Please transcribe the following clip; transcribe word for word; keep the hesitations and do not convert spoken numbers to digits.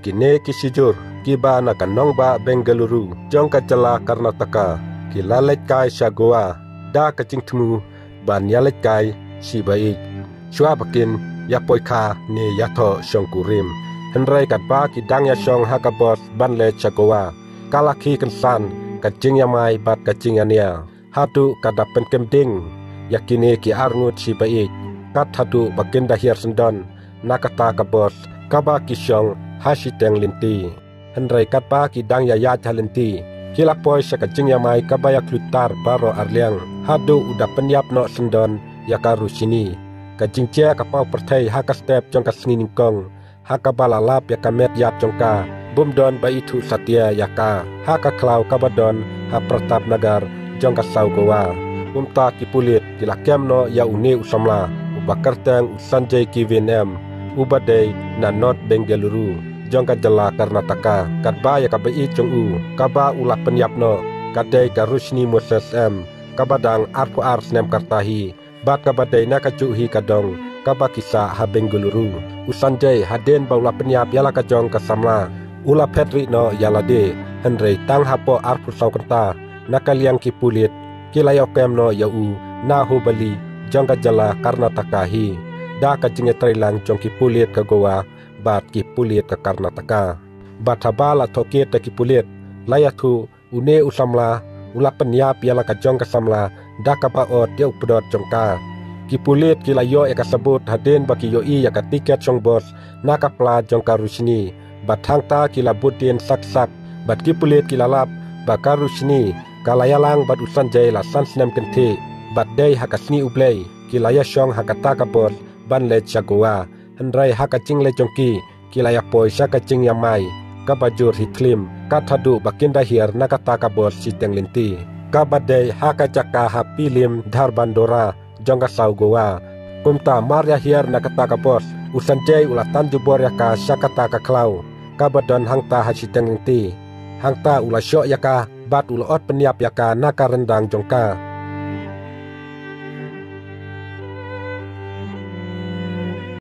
Kine ki shijur kiba na ka nongbah Bengaluru jong ka jylla Karnataka ki la leit kai sha Goa da ka jingthmu ban ïaleit kai shi ba ïeit shuwa ba kin ïa poi kha ne ïa thoh shongkurim. Hynrei katba ki dang ïa shong ha ka bos ban leit sha Goa, ka la khie kynsan ka jingïamai bad ka jingïania haduh ka da pynkem ding ïa kine ki arngut shi ba ïeit, kat haduh ba kin da hiar syndon na kata ka bos kaba ki shong ha shiteng lynti. Hynrei katba ki dang ïa ïaid ha lynti, ki la poi sha ka jingïamai kaba ïa khlud tar baroh arliang haduh u da pynïap noh syndon ïa ka Rushni. Ka jingjia ka paw pyrthei ha ka step jong ka sngi nyngkong ha kaba la lap ïa ka met ïap jong ka, bym don ba ithuh satia ïa ka ha ka khlaw kaba don ha Pratapnagar jong ka saw Goa. Kumta ki pulit ki la kem noh ïa une u samla uba kyrteng u Sanjay Kivin M, uba dei na North Bengaluru jong ka jylla Karnataka. Katba ïa kaba ïeit jong u kaba u la pynïap noh ka dei ka Rushni Moses M, kaba dang arphew ar snem ka rta hi bad kaba dei na kajuh hi ka dong kaba ki sah ha Bengaluru. U Sanjay, hadien ba u la pynïap ïa la ka jong ka samla, u la phet rieh noh ïa lade. Hynrei tang hapoh arphew saw kynta na ka liang ki pulit ki la ïoh kem noh ïa u na Hubballi jong ka jylla Karnataka hi da ka jingïatreilang jong ki pulit ka Goa bad ki pulit ka Karnataka. Bad haba la thoh kit da ki pulit, la ïathuh une u samla u la pynïap ïa la ka jong ka samla da kaba ot ïa u pdot jong ka. Ki pulit ki la ïoh ïa ka sabut hadien ba ki ïohi ïa ka tiket shong bos na ka pla jong ka Rushni. Bad hangta ki la bud dien sak sak bad ki pulit ki la lap ba ka Rushni ka la ïalang bad u Sanjay la san snem kynthih bad dei ha ka sngi U Blei ki la ïa shong ha kata ka bos ban leit sha Goa. Hynrei ha ka jingleit jong ki, ki la ïa poi sha ka jingïamai kaba jur hi thlim kat haduh ba kin da hiar na kata ka bos shiteng lynti kaba dei ha ka jaka ha Pilim Dharbandora jong ka saw Goa. Kumta mar ïa hiar na kata ka bos, u Sanjay u la tan jubor ïa ka sha kata ka khlaw kaba don hangta ha shiteng lynti. Hangta u la shoh ïa ka bad u la ot pynïap ïa ka na ka ryndang jong ka.